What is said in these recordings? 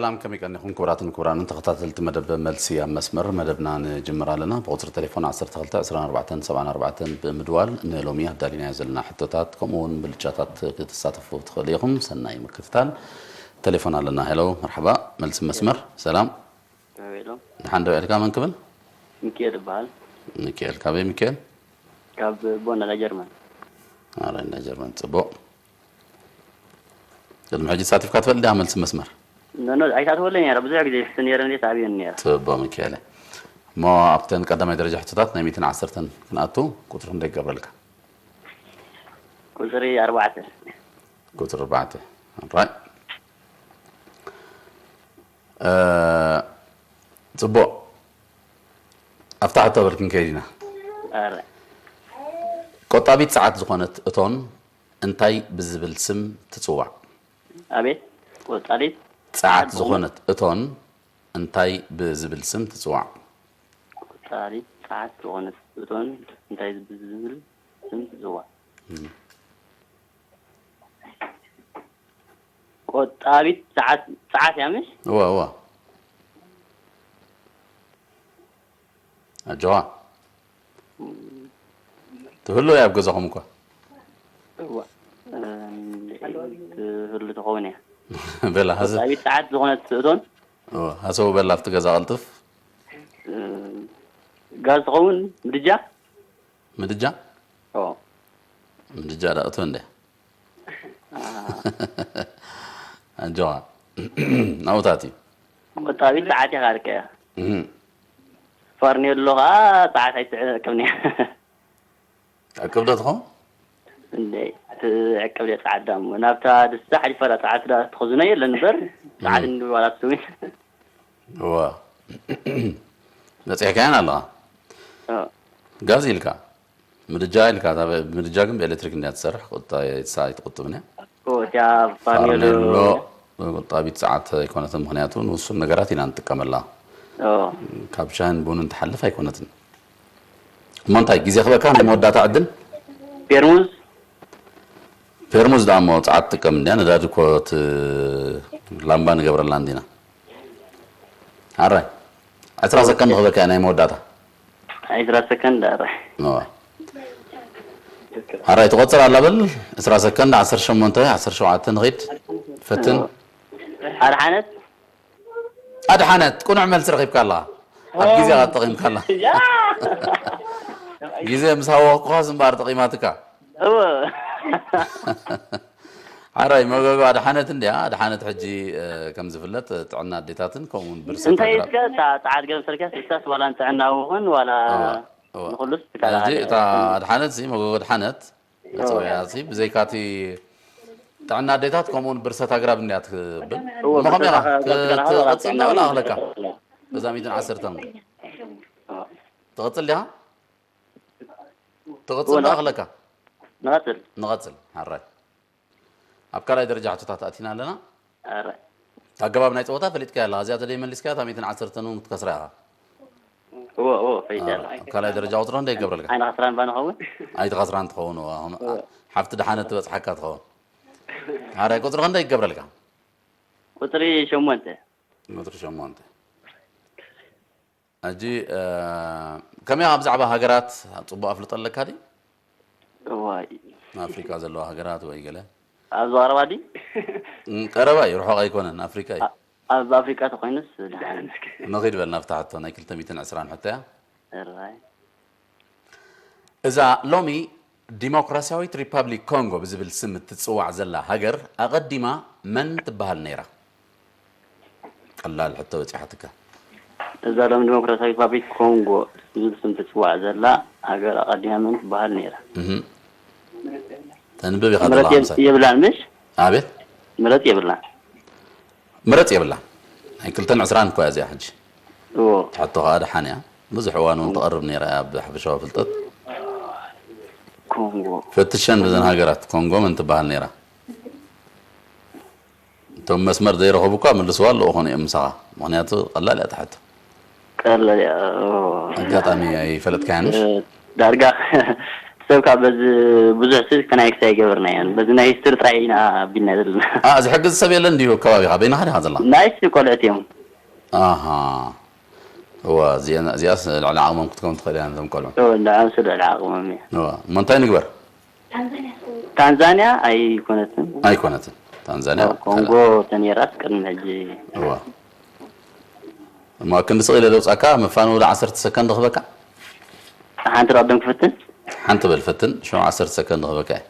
ሰላም፣ ከመይ ቀኒኹም ክቡራትን ክቡራንን ተኸታተልቲ መደብ መልሲ ኣብ መስመር? መደብና ንጅምር ኣለና። ብቁጽሪ ቴሌፎን ዓሰርተ ክልተ ዕስራን ኣርባዕተን ሰብዓን ኣርባዕተን ብምድዋል ንሎሚ ኣዳሊናዮ ዘለና ሕቶታት፣ ከምኡ እውን ብልጫታት ክትሳተፉ ትኽእሉ ኢኹም። ሰናይ ምክትታል። ቴሌፎን ኣለና። ሄሎ፣ መርሓባ። መልሲ መስመር፣ ሰላም። ሄሎ። ደሓን ዶ ውዒልካ? መን ክብል? ሚኪኤል እበሃል። ሚኪኤል፣ ካበይ ሚኪኤል? ካብ ቦን፣ እንዳ ጀርመን። ኣረ፣ እንዳ ጀርመን፣ ጽቡቕ። ቅድሚ ሕጂ ተሳቲፍካ ትፈልጥ ዲኻ? መልሲ መስመር። ኖ፣ ኖ፣ ኣይተኣትወለይ ነይረ። ብዙሕ ግዜ ይፍትን ነይረ፣ እንዴት ኣብየን ነይረ። ጽቡቕ፣ ሚኪኤለ። እሞ ኣብተን ቀዳማይ ደረጃ ሕቶታት ናይ ሚእትን ዓሰርተን ክንኣቱ፣ ቁጽሪ ክንደይ ይገብረልካ? ቁጽሪ ኣርባዕተ። ቁጽሪ ኣርባዕተ። ራይ። እ፣ ጽቡቕ። ኣብታ ሕቶ በል ክንከይድ ኢና። ኣረ። ቆጣቢት ጸዓት ዝኾነት እቶን እንታይ ብዝብል ስም ትጽዋዕ? ኣቤት፣ ቆጣቢት ጸዓት ጸዓት ዝኾነት እቶን እንታይ ብዝብል ስም ትጽዋዕ? ቆጣቢት ጸዓት ዝኾነት እቶን እንታይ ብዝብል ስም ትጽዋዕ? እም። ቆጣቢት ጸዓት፣ ጸዓት እያ ምሽ? እወ፣ እወ። ኣጆኻ። ትህሉ እያ ኣብ ገዛኹም እኳ። እዋ። እም፣ ትህሉ ትኸውን እያ። በላ፣ ሃሰ-፣ ቆጣቢት ጸዓት ዝኾነት እቶን። እወ፣ ሃሰው በላ ኣብቲ ገዛ ቀልጥፍ። እም፣ ጋዝ ትኸውን፣ ምድጃ? ምድጃ? ኦ። ምድጃ ደኣ እቶ እንደ። አ። ኣጆኻ። ናውታት እዩ። ቆጣቢት ጸዓት ኢኻ ኣልከያ። እህ። ፋርኔሎ ኸኣ ጸዓት ኣይትዕቅብን እያ። ትዕቅብ ዶ ትኸውን? እንደ ትዕቅብ እያ ጸዓት ደኣ እሞ። ናብታ ድስታ ሓሊፋ ደኣ ጸዓት ደኣ ትኸዝኖ የለን እምበር፣ ጸዓት እህ። እንዲ ዋላ ትስዊን። እዋ። በጺሕካያን ኣለኻ። ኦ። ጋዝ ኢልካ፣ ምድጃ ኢልካ፣ እታ ብ-፣ ምድጃ ግን ብኤሌክትሪክ እንድያ ትሰርሕ፣ ቁጣ-፣ እሳ ኣይትቁጥብን እያ። ኦ፣ እቲያ ፋርኔሎ። ፋርኔሎ ቆጣቢት ጸዓት ኣይኮነትን፣ ምኽንያቱ ንውሱን ነገራት ኢና ንጥቀመላ። ኦ። ካብ ሻህን ቡንን ትሓልፍ ኣይኮነትን። እሞ እንታይ፣ ግዜ ክበካ ናይ መወዳእታ ዕድል? ፔርሙዝ? ፔርሙዝ ደኣ እሞ ጸዓት ትጥቀም እንድያ፣ ነዳዲ እኮ እቲ ላምባ ንገብረላ እንዲና። ኣራይ፣ ዕስራ ሰከንድ ክበካ ናይ መወዳእታ። ዕስራ ሰከንድ፣ ኣራይ። እዋ። ኣራይ፣ ትቆጽር ኣላ በል፣ ዕስራ ሰከንድ፣ ዓሰርተ ሸሞንተ፣ ዓሰርተ ሸውዓተ ንኺድ። ፈትን። ኣድሓነት? ኣድሓነት፣ ቅኑዕ መልሲ ረኺብካ ኣለኻ። ኣብ ግዜኻ ተጠቒምካ ኣለኻ። ያ! ግዜ ምስ ሃወኽኩኻስ እምበኣር ጠቒማትካ። እወ። ሓራይ መጎጎ ኣድሓነት እንድያ። ኣድሓነት ሕጂ፣ እ፣ ከም ዝፍለጥ፣ እ፣ ጥዕና ኣዴታትን ከምኡ እውን ብርሰት እንታይ ኣግራብ። እስከ እታ ጸዓት ገምሰልካ ስሳስ ዋላ ንጥዕና እውን ዋላ እወ፣ እወ። ንኹሉስ ትከላኸል ሕጂ እያ። እታ ኣድሓነት ሲ መጎጎ ኣድሓነት እወ። መጸውዒያ ሲ ብዘይካቲ ጥዕና ኣዴታት ከምኡ እውን ብርሰት ኣግራብ እንድያ ትብል። እወ፣ እሞ ከመይ ኢኻ? ብርሰት ኣግራብ ክ-፣ ትከላኸል ዋላ ትቕጽል ጥዕና ዶ ዋላ እውን ኣኽለካ? ትከላኸል። በዛ ሚእትን ዓሰርተን። እወ። ትቕጽል ዲኻ? ትቕጽል እወ፣ ዶ ንቐጽል። ኣኽለካ? ንቐጽል። ንቐጽል። ሓራይ። ኣብ ካልኣይ ደረጃ ሕቶታት ኣቲና ኣለና። ኣረ። ኣገባብ ናይ ጸወታ ፈሊጥካያ ኣለኻ። እዚኣ ተደይ መሊስካያ፣ እታ ሚእትን ዓሰርተን እውን ክትከስራ ኢኻ። እወ፣ እወ፣ ፈሊጠ ኣረ። ኣለኹ። ኣብ ካልኣይ ደረጃ ቁጽሪ ክንደይ ይገብረልካ? ኣይነ ኸስራን ባነ ኸውን? ኣይትኸስራን ትኸውን፣ እዋ። ኣሁን እወ። ሓፍቲ ደሓነት ትበጽሓካ ትኸውን። ኣረ፣ ቁጽሪ ክንደይ ይገብረልካ? ቁጽሪ ሸሞንተ። ቁጽሪ ሸሞንተ። ሕጂ፣ እ፣ ከመይ ኣብ ብዛዕባ ሃገራት ጽቡቕ ኣፍልጦ ኣለካ ድዩ? እዋይ። ኣፍሪቃ ዘለዋ ሃገራት ወይ ገለ? ኣብ ዞባ ቀረባ ድዩ? እም፣ ቀረባ እዩ፣ ርሑቕ ኣይኮነን፣ ኣፍሪቃ እዩ። ኣ-፣ ኣብ ኣፍሪቃ ተኾይኑስ ደሓን። ንኺድ በል ናብታ ሕቶ፣ ናይ ክልተ ሚእትን ዕስራን ሕቶ እያ። እራይ። እዛ ሎሚ ዲሞክራሲያዊት ሪፓብሊክ ኮንጎ ብዝብል ስም እትጽዋዕ ዘላ ሃገር ኣቐዲማ መን ትበሃል ነይራ? ቀላል ሕቶ በጺሓትካ። እዛ ሎሚ ዲሞክራሲያዊት ሪፓብሊክ ኮንጎ ብዝብል ስም ትጽዋዕ ዘላ ሃገር ኣቐዲማ መን ትበሃል ነይራ? እህ። ተንብብ ኢኻ ምረት ዘለኻ የብ-፣ ምሳይ። የብላን ምሽ? ኣቤት? ምረት የብላን። ምረጽ የብላን። ናይ ክልተን ዕስራን እኮ እያ እዚኣ ሕጂ። እዎ። ትሕቶ ከኣ ደሓን እያ። ብዙሕ እዋን እውን ትቐርብ ነይራ እያ ኣብ ሓፈሻዊ ፍልጠት። ኮንጎ። ፈትሸን በዘን ሃገራት ኮንጎ መን ትበሃል ነይራ? እቶም መስመር ዘይረኸቡ እኳ መልስዋ ኣለዉ ኾኑ እዮም ምሳኻ። ምኽንያቱ ቀላል እያ እታ ሕቶ። ቀላል እያ፣ እዎ። ኣጋጣሚ ኣይፈለጥካያን ምሽ? እ፣ ዳርጋ ሰብ ካብ በዚ ብዙሕ ስልክ ናይ ክሳይ ገበርናዮ። በዚ ናይ ሂስትሪ ጥራይ ኢና ኣቢልና ዘለና። ኣ ዝሕግዝ ሰብ የለን ድዩ ከባቢኻ? በይናኻ ዲኻ ዘላ? ናይስ ቆልዕት እዮም። ኣሃ። እዋ እዚኣ- እዚኣስ ልዕሊ ዓቕሞም ክትከውን ትኽእል እያ ነቶም ቆልዑ። እወ፣ ንዕኦም ስለ ልዕሊ ዓቕሞም እያ። እዋ እሞ እንታይ ንግበር? ታንዛንያ ኣይኮነትን። ኣይኮነትን። ታንዛንያ ኮንጎ ተነይራስ ቅድሚ ሕጂ። እዋ እሞ ክንዲ ስቕ ኢለ ደውፃካ መፋነዊ ዶ ዓሰርተ ሰከንድ ክበካ? ሓንቲ ረቕደም ክፍትን። ሓንቲ በል ፈትን። ሽዑ ዓሰርተ ሰከንድ ክበካ እየ።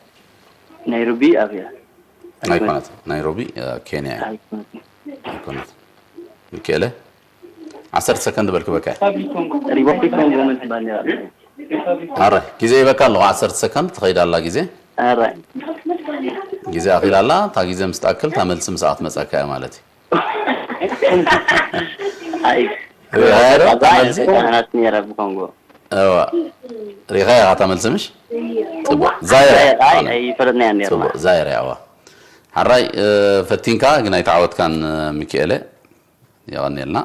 ናይሮቢ ኣብያ። ኣይኮነትን። ናይሮቢ ኬንያ እያ። ኣይኮነትን። ሚካኤለ ዓሰርተ ሰከንድ በል ክበካ እየ። ሪፖብሊክ ኮንጎ መን ትባል ነራ? ኣረ ግዜ ይበካ ኣለኹ። ዓሰርተ ሰከንድ ትኸይድ ኣላ ግዜ። ኣረ ግዜ ኣኺላ ኣላ። እታ ግዜ ምስ ትኣክል እታ መልሲ ምስኣ ክትመፀካ እያ ማለት እዩ። ኣይ ሪኻዮ ዶ እታ መልሲ? ናት ነራ ብኮንጎ። እዋ ሪኻያ እታ መልሲ ምሽ? ፅቡቅ ዛይረ ኣይ ኣይፈለጥናያ ነርና። ፅቡቅ ዛይረ እዋ ሓራይ ፈቲንካ ግን ኣይተዓወትካን ሚካኤለ። የቐንየልና።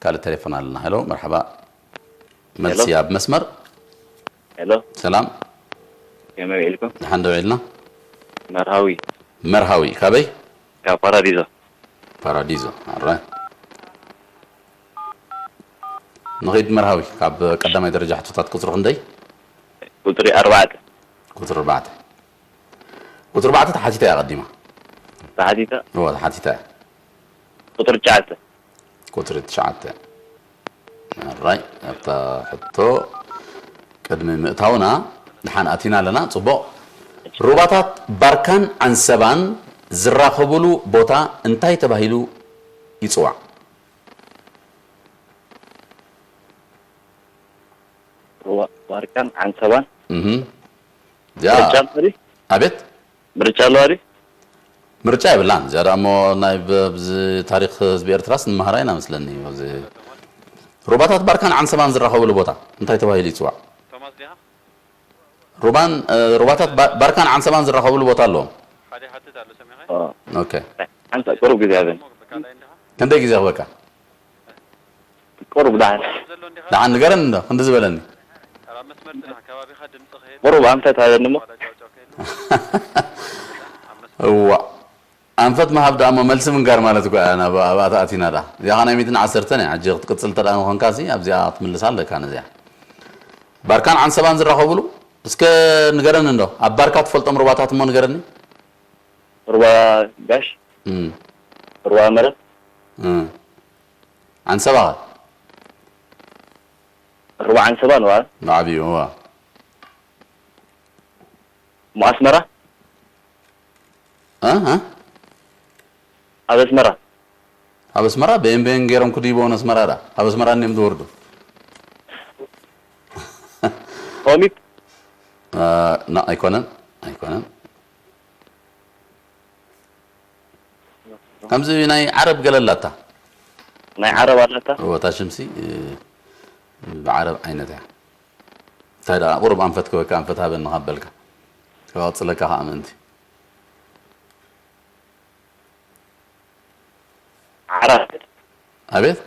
ካልእ ቴሌፎን ኣለና። ሄሎ መርሓባ። መልሲ ኣብ መስመር። ሄሎ ሰላም ከመይ ውዒልኩም? ደሓን ዶ ውዒልና? መርሃዊ መርሃዊ ካበይ? ካብ ፓራዲዞ። ፓራዲዞ። ኣረ ንኺድ መርሃዊ። ካብ ቀዳማይ ደረጃ ሕቶታት ቁፅሪ ክንደይ? ቁፅሪ ኣርባዕተ። ቁፅሪ ኣርባዕተ። ቁፅሪ ኣርባዕተ ተሓቲታ እያ ቀዲማ። ተሓቲታ? እወ ተሓቲታ እያ። ቁፅሪ ትሽዓተ። ቁፅሪ ትሽዓተ። ኣራይ ኣብታ ሕቶ ቅድሚ ምእታውና ድሓን ኣቲና ኣለና። ፅቡቕ። ሩባታት ባርካን ዓንሰባን ዝራኸቡሉ ቦታ እንታይ ተባሂሉ ይፅዋዕ? ሩባ ባርካን ዓንሰባን እህ እዚኣ ምርጫ ኣሎ ድዩ? ኣቤት ምርጫ ኣለዋ ድዩ? ምርጫ የብላን። እዚኣ ደኣ እሞ ናይ ብ- ኣብዚ ታሪክ ህዝቢ ኤርትራስ ንመሃራ ኢና መስለኒ። ኣብዚ ሩባታት ባርካን ዓንሰባን ዝራኸብሉ ቦታ እንታይ ተባሂሉ ይፅዋዕ? ቶማስ ዲኻ? ሩባን እ፣ ሩባታት ባ- ባርካን ዓንሰባን ዝራኸብሉ ቦታ ኣለዎም። ሓደ ይሓትት ኣሎ ሰሚዕኻ? ኦ፣ ኦኬ ሓንሳ ቁሩብ ግዜ ሃበኒ። እሞ ብካልኣይ እንዲኻ? ክንደይ ግዜ ክበካ? ቁሩብ ደሓን። ዘሎ እንዲኻ? ደሓን ንገረኒ እንዶ ክንዲ ዝበለኒ። ኣብ መስመር ጥራሕ ከባቢኻ ድምፂ ክህብ ቁሩብ ኣንፈት ሃበኒ እሞ። ዋላ ጫውጫው ከየለ ኣብ መስመር እዋ ኣንፈት ምሃብ ደኣ እሞ መልሲ ምንጋር ማለት እኮ እያ። ናብ ኣብኣ ተኣቲና ደኣ እዚኣ ኸ ናይ ሚእትን ዓሰርተን እያ። ሕጂ ክትቅፅል ተደኣ ምኾንካ ሲ ኣብዚኣ ክትምልሳ ኣለካ። ነዚኣ ባርካን ዓንሰባን ዝራኸቡሉ እስከ ንገረኒ እንዶ ኣብ ባርካ ትፈልጦም ሩባታት እሞ ንገረኒ። ሩባ ጋሽ፣ እም፣ ሩባ መረት፣ እም። ዓንሰባ ኸ? ሩባ ዓንሰባ ንዋ ብዓብዩ እዋ እሞ ኣስመራ እ? እ? ኣብ ኣስመራ ኣብ ኣስመራ በየን በየን ገይሮም ክድይቦ ኣስመራ ዳ ኣብ ኣስመራ እኒኦም ዝወርዱ ኮሚት ና ኣይኮነን ኣይኮነን ከምዚ ናይ ዓረብ ገለ ኣላታ ናይ ዓረብ ኣላታ እወ እታ ሽምሲ እ፣ ብዓረብ ዓይነት እያ እንታይ ደኣ ቁሩብ ኣንፈት ክበካ ኣንፈት ሃበኒ ካብ በልካ ክቐፅለካ ከዓ ምእንቲ ዓራት ኣቤት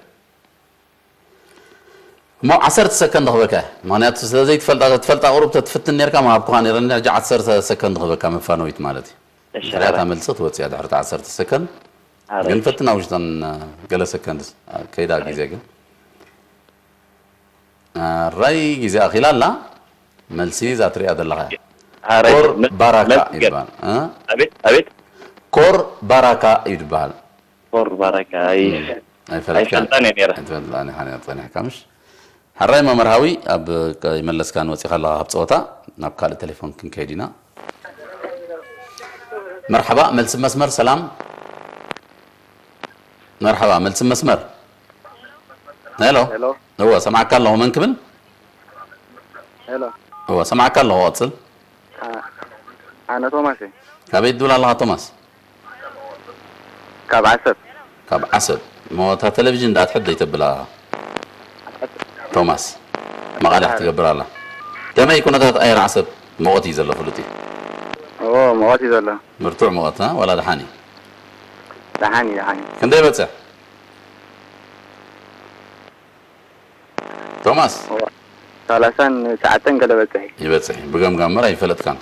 እሞ ዓሰርተ ሰከንድ ክበካ ምክንያቱ ስለዘይትፈልጣ ትፈልጣ ቁሩብ ተትፍትን ነርካ ምሃብኩኻ ነረ ሕጂ ዓሰርተ ሰከንድ ክበካ መፋነዊት ማለት እዩ እሺ ስራታ መልሲ ክትወፅያ ድሕሪ ዓሰርተ ሰከንድ ዓራት ግን ፈትና ውሽጠን ገለ ሰከንድ ከይዳ ግዜ ግን ራይ ግዜ ኣኺላ ኣላ መልሲ እዛ ትሪኣ ዘለኻ እያ። ዓራት ኮር ባራካ መልስ ገር- ይበሃል እ? ኣቤት ኣቤት ኮር ባራካ እዩ ዝበሃል ኮር ባራካ ኣይ ኣይፈለጥካን ኣይፈልጣን እየ ነይረ ኣይትፈልጣን ኢኻ ነይራ ጸኒሕካ ምሽ ሕራይ መመርሃዊ ኣብ ይመለስካን ወፂኻ ኣለኻ ካብ ፀወታ ናብ ካልእ ቴሌፎን ክንከይድ ኢና መርሓባ መልሲ መስመር ሰላም መርሓባ መልሲ መስመር ሄሎ ሄሎ እወ ሰማዕካ ኣለኹ መን ክብል ሄሎ እወ ሰማዕካ ኣለኹ ቀፅል ኣነ ቶማስ እየ ካበይ ትብል ኣለኻ ቶማስ ካብ ዓሰብ ካብ ዓሰብ እሞ እታ ቴሌቪዥን ደኣ ትሕት ዘይተብላ ቶማስ መቓልሕ ትገብር ኣላ ከመይ ኩነታት ኣየር ዓሰብ ሙቐት እዩ ዘሎ ፍሉጥ እዩ ኦ ሙቐት እዩ ዘሎ ብርቱዕ ሙቐት ና ዋላ ደሓን እዩ ደሓን እዩ ደሓን እዩ ክንደይ በፅሕ ቶማስ ሰላሳን ትሽዓተን ገለ በጽሕ። ይበጽሕ። ብገምጋም እምበር ኣይፈለጥካን።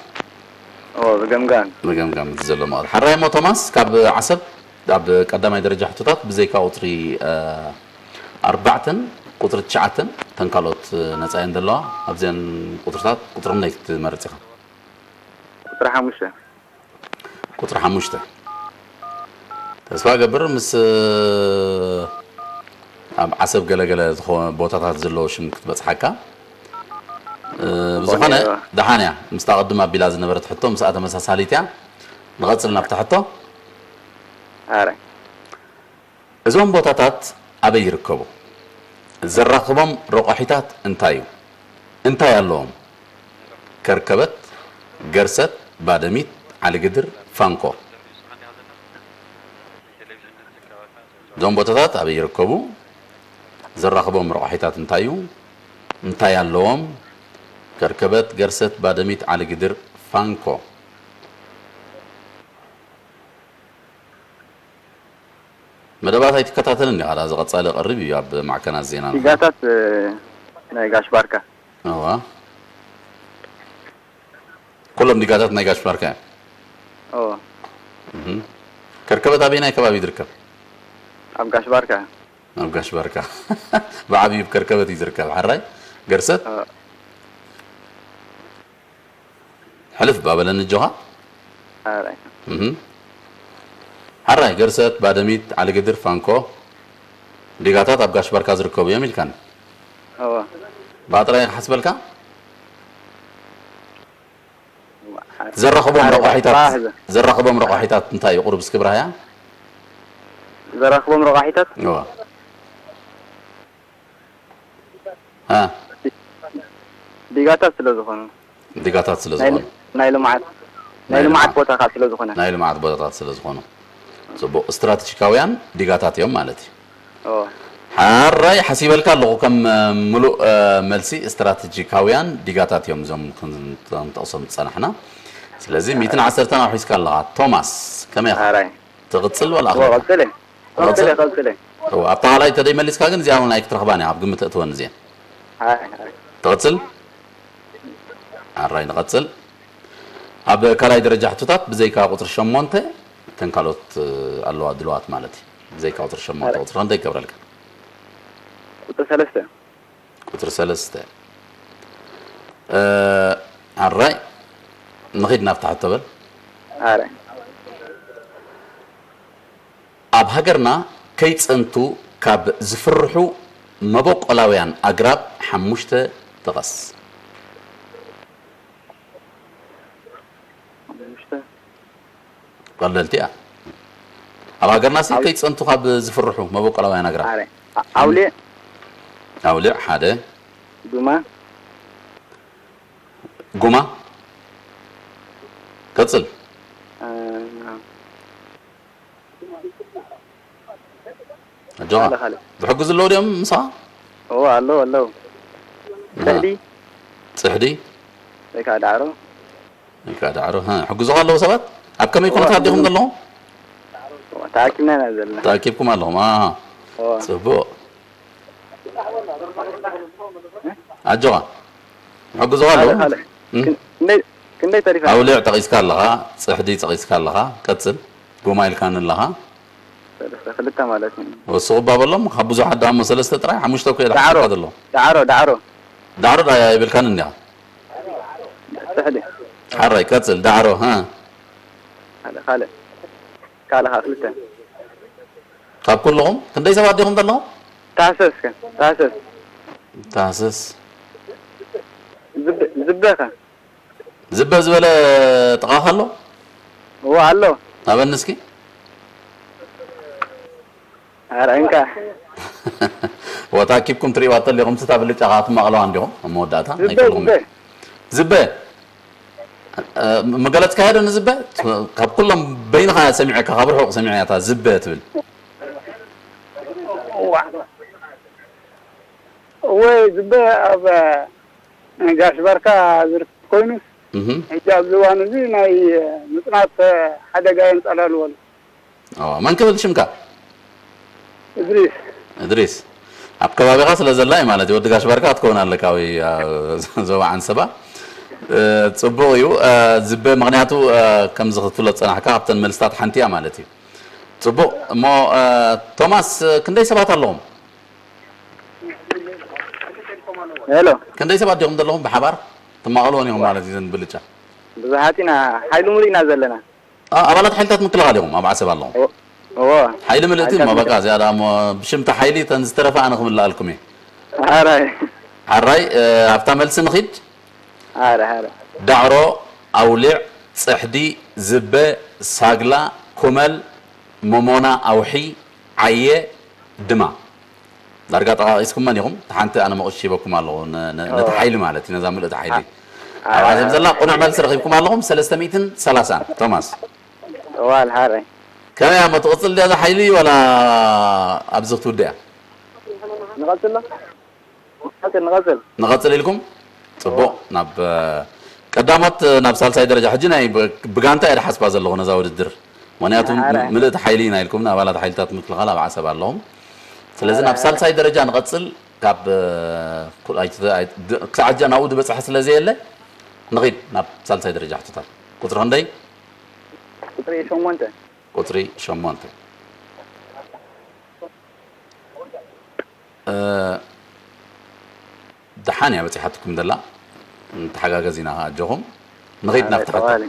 ኦ ብገምጋም። ብገምጋም እቲ ዘሎ መቐረት። ሓራይ እሞ ቶማስ፣ ካብ ዓሰብ ኣብ ቀዳማይ ደረጃ ሕቶታት ብዘይካ ቁፅሪ ኣርባዕተን ቁፅሪ ትሽዓተን፣ እተን ካልኦት ነፃ እየን ዘለዋ። ኣብዚአን ቁፅርታት ቁፅሪ ክንደይ ክትመርፅ ኢኻ? ቁፅሪ ሓሙሽተ። ቁፅሪ ሓሙሽተ። ተስፋ ገብር ምስ ኣብ ዓሰብ ገለገለ ዝኾነ ቦታታት ዘለዎ ሽም ክትበፅሓካ። ብዝኾነ ደሓን እያ። ምስታ ቅድም ኣቢላ ዝነበረት ሕቶ ምስኣ ተመሳሳሊት እያ። ንቐፅል ናብታ ሕቶ። ኣረ እዞም ቦታታት ኣበይ ይርከቡ? ዘራኽቦም ረቋሒታት እንታይ እዩ? እንታይ ኣለዎም? ከርከበት፣ ገርሰት፣ ባደሚት፣ ዓሊግድር፣ ፋንኮ። እዞም ቦታታት ኣበይ ይርከቡ? ዘራኽቦም ረቋሒታት እንታይ እዩ? እንታይ ኣለዎም? ከርከበት፣ ገርሰት፣ ባደሚት፣ ዓሊግድር፣ ፋንኮ። መደባት ኣይትከታተልን ዲኻ? ዳ ዝቐጻሊ ቀርብ እዩ ኣብ ማዕከናት ዜና። ዲጋታት ናይ ጋሽ ባርካ። እዋ። ኩሎም ዲጋታት ናይ ጋሽ ባርካ እዮም። እዎ። እህ። ከርከበት ኣበየናይ ከባቢ ትርከብ? ኣብ ጋሽ ባርካ። ኣብ ጋሽ ባርካ። ብዓብዩ ከርከበት እዩ ዝርከብ። ሓራይ ገርሰት? እዎ። ሕልፍ ባበለኒ ኣጆኻ። ሓራይ። እህ። ሓራይ ገርሰት፣ ባደሚት፣ ዓሊግድር፣ ፋንኮ ዲጋታት ኣብ ጋሽ ባርካ ዝርከቡ እዮም ኢልካኒ። እወ። ብኣ ጥራይ ክሓስበልካ? ዘራኽቦም ረቋሒታት፣ ዘራኽቦም ረቋሒታት እንታይ እዩ? ቁሩብ እስኪ ብራህያ። ዘራኽቦም ረቋሒታት? እወ። እ። ዲጋታት ስለ ዝኾኑ። ዲጋታት ስለ ዝኾኑ። ናይ ልምዓት ናይ ልምዓት ቦታ ካብ ስለ ዝኾነ። ናይ ልምዓት ቦታታት ስለ ዝኾኑ። ጽቡቕ። ስትራቴጂካውያን ዲጋታት እዮም ማለት እዩ። ኦ። ሓራይ ሓሲበልካ ኣለኹ ከም ምሉእ መልሲ። ስትራቴጂካውያን ዲጋታት እዮም እዞም ክንጠቕሶም ዝጸናሕና። ስለዚ ሚእትን ዓሰርተን ኣውሒስካ ኣለኻ። ቶማስ ከመይ ኢኻ? ሓራይ። ትቕጽል ወላ ኣኽሊልካ? ቀጽለ። ትቕጽል? ቀጽለ ቀጽለ። እወ፣ ኣብታ ካልኣይ ተደይ መሊስካ ግን እዚኣ እውን ኣይክትረኽባን እያ፣ ኣብ ግምት እትወን እዚአን። ኣይ ኣይ። ትቕጽል? ኣራይ ንቐጽል። ኣብ ካልኣይ ደረጃ ሕቶታት ብዘይካ ቁጽሪ ሸሞንተ እተን ካልኦት ኣለዋ ድልዋት ማለት እዩ። ብዘይካ ቁጽሪ ሸሞንተ ኣይ። ቁጽሪ ክንደይ ይገብረልካ? ቁጽሪ ሰለስተ። ቁጽሪ ሰለስተ። እ፣ ኣራይ ንኺድ ናብታ ሕቶ በል። ኣረ። ኣብ ሃገርና ከይጸንቱ ካብ ዝፍርሑ መበቆላውያን ኣግራብ ሓሙሽተ ጥቐስ። ሓሙሽተ። ቀለልቲ እያ። ኣብ ሃገርና ሲ ከይጸንቱ ካብ ዝፍርሑ መበቆላውያን ኣግራብ። ኣረ። ኣውሊዕ። ኣውሊዕ ሓደ። ጉማ። ጉማ። ቀጽል። እ፣ ኣጆኻ። ካልእ፣ ካልእ። ዝሕግዙ ኣለዉ ድዮም ምሳኻ? እዎ፣ ኣለዉ፣ ኣለዉ። እህ። ጽሕዲ? ጽሕዲ? ወይ ከዓ ዳዕሮ። ወይ ከዓ ዳዕሮ። ሀ፣ ሕግዙኻ ኣለዉ ሰባት? ኣብ ከመይ እዎ፣ ኩነታት ዲኹም ኣለዉ። ዘለኹም? እዎ፣ ተኣኪብና ኢና ዘለና። ተኣኪብኩም ኣለኹም። ኣሃ። እዎ። ጽቡቕ። ኣጆኻ። ሕግዙኻ ኣለዉ። ካልእ፣ ካልእ። እም። ክን-፣ ክንደይ፣ ክንደይ ተሪፋ? ኣውሊዕ ጠቒስካ ኣለኻ፣ ጽሕዲ ጠቒስካ ኣለኻ። ቀጽል። ጎማ ኢልካኒ ኣለኻ። ሰለስተ ክልተ ማለት እዩ። ወስኹባ በሎም፣ ካብ ብዙሓት ደኣ እሞ ሰለስተ ጥራይ፣ ሓሙሽተ እኮ እየ ዳዕሮ፣ ዝሓተካ ዘለኹ። ዳዕሮ፣ ዳዕሮ። ዳዕሮ ዳ ኣይብልካን እንዲኻ። ጽሕዲ። ሓራይ፣ ቀጽል፣ ዳዕሮ፣ ሃ። ካልእ፣ ካልእ። ካልእ፣ ካልእ፣ ክልተ። ካብ ኩልኹም፣ ክንደይ ሰባት ዲኹም ዘለኹም? ታህሰስ ከ? ታህሰስ። ታህሰስ። ዝብ-፣ ዝበ ከ? ዝበ ዝበለ ጥቓኻ ኣሎ? እዎ፣ ኣሎ። ኣበኒ እስኪ። ኣረ፣ እንካ። ወ፣ ተኣኪብኩም ትርእይዋ ተሊኹም፣ ስታ ብልጫ ኸዓ ትማቕለዋ እንዲኹም፣ ኣብ መወዳእታ ናይ ዝበ፣ ኩልኹም። ዝበ። ዝበ። እ፣ ምገለጽካዮ ዶ ንዝበ? ካብ ኩሎም በይንኻ ሰሚዐካ፣ ካብ ርሑቕ ሰሚዐያ እታ ዝበ ትብል። እዋ። እወ፣ ዝበ ኣብ ጋሽ ባርካ ዝርከብ ኮይኑስ፣ እህ። ሕጂ ኣብዚ እዋን እዚ ናይ ምጽናት ሓደጋ የንጸላልዎ ኣሎ። ኦ፣ መን ክብል ሽምካ? እድሪስ። እድሪስ። ኣብ ከባቢኻ ስለ ዘላ እዩ ማለት እዩ። ወዲ ጋሽ ባርካ ክትከውን ኣለካ ወይ፣ አ፣ ዞባ ዓንሰባ። እ፣ ጽቡቕ እዩ። እ፣ ዝበ፣ ምኽንያቱ፣ እ፣ ከምዚ ክትፍለጥ ጸናሕካ፣ ካብተን መልስታት ሓንቲ እያ ማለት እዩ። ጽቡቕ። እሞ፣ እ፣ ቶማስ፣ እ፣ ክንደይ ሰባት ኣለኹም? ሄሎ፣ ክንደይ ሰባት ዲኹም ዘለኹም ብሓባር? ትማቐልወን ኢኹም ማለት እዩ ዘን ብልጫ። ብዙሓት ኢና፣ ሓይሊ ሙሉእ ኢና ዘለና። አ፣ ኣባላት ሓይልታት ምክልኻል ኢኹም ኣብ ዓሰብ ኣለኹም? እዎ፣ እዎ። ሓይሊ ምልእቲ እሞ ሓይልታት በቃ እዚኣ ደኣ እሞ ብሽምታ ሓይሊ ተን ዝተረፋ ኣነ ክምልኣልኩም እየ። ሓራይ፣ ሓራይ፣ እ፣ ኣብታ መልሲ ንኺድ። ሓራይ፣ ሓራይ። ዳዕሮ፣ ኣውሊዕ፣ ጽሕዲ፣ ዝበ፣ ሳግላ፣ ኩመል፣ መሞና፣ ኣውሒ፣ ዓየ፣ ድማ። ዳርጋ ጠቓቒስኩመን ኢኹም። እቲ ሓንቲ ኣነ መቕሽ ሂበኩም ኣለኹ። ነ-፣ ነ-፣ ነቲ እዎ። ሓይሊ ማለት እዩ፣ ነዛ ምልእቲ ሓይሊ። ኣ-፣ ኣብ ዓሰብ ኣ-፣ ዘላ ቅኑዕ መልሲ ረኺብኩም ኣለኹም። ሰለስተ ሚእትን ሰላሳን። ቶማስ። እዋል ሓራይ። ከመይ እያ እሞ ትቕጽል ድያ እዛ ሓይሊ ዋላ ኣብዚ ክትውድእ እያ? ንቐጽል ዶ? ንቐጽል፣ ንቐጽል። ንቐጽል ኢልኩም? ጽቡቕ። ናብ፣ እ፣ ቀዳሞት፣ እ፣ ናብ ሳልሳይ ደረጃ። ሕጂ ናይ ብ-፣ ብጋንታ እየ ዝሓስባ ዘለኹ ነዛ ውድድር። ምኽንያቱ ኣረ። ምልእቲ ሓይሊ ኢና ኢልኩም፣ ኣባላት ሓይልታት ምክልኻል ኣብ ዓሰብ ኣለኹም። ስለዚ ናብ ኣረ። ሳልሳይ ደረጃ ንቐጽል። ካብ፣ እ፣ ኩ-፣ ኣይ-፣ ኣይ-፣ ድ-፣ ክሳዕ ሕጂ ናብኡ ዝበጽሐ ስለ ዘየለ፣ ንኺድ ናብ ሳልሳይ ደረጃ ሕቶታት። ቁጽሪ ክንደይ? ቁጽሪ ሸሞንተ። ቁጽሪ ሸሞንተ። እ፣ ደሓን እያ በጺሓትኩም ዘላ። ንተሓጋገዝ ኢና ኣጆኹም። ንኺድ ናብቲ ሕቶ። ተባለ።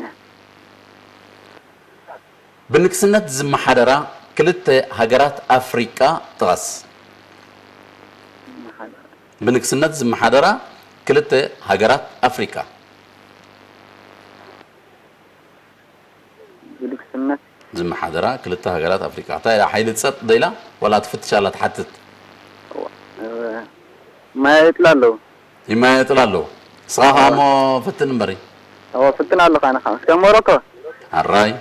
ብንግስነት ዝመሓደራ ክልተ ሃገራት ኣፍሪቃ ጥቐስ። ብንግስነት ዝመሓደራ ክልተ ሃገራት ኣፍሪቃ። ብንግስነት። ዝመሓደራ ክልተ ሃገራት ኣፍሪቃ። እንታይ ኢላ ሓይሊ ጸጥ ዶ ኢላ? ዋላ ትፍትሽ ኣላ ትሓትት? እ፣ ማየጥላ ኣለዉ። ይመያየጥላ ኣለዉ። ንስኻ ኸኣ እሞ ፈትን እምበሪ። እዎ፣ ፍትን ኣለኻ ንኻ። እስከ ሞሮኮ። ኣራይ።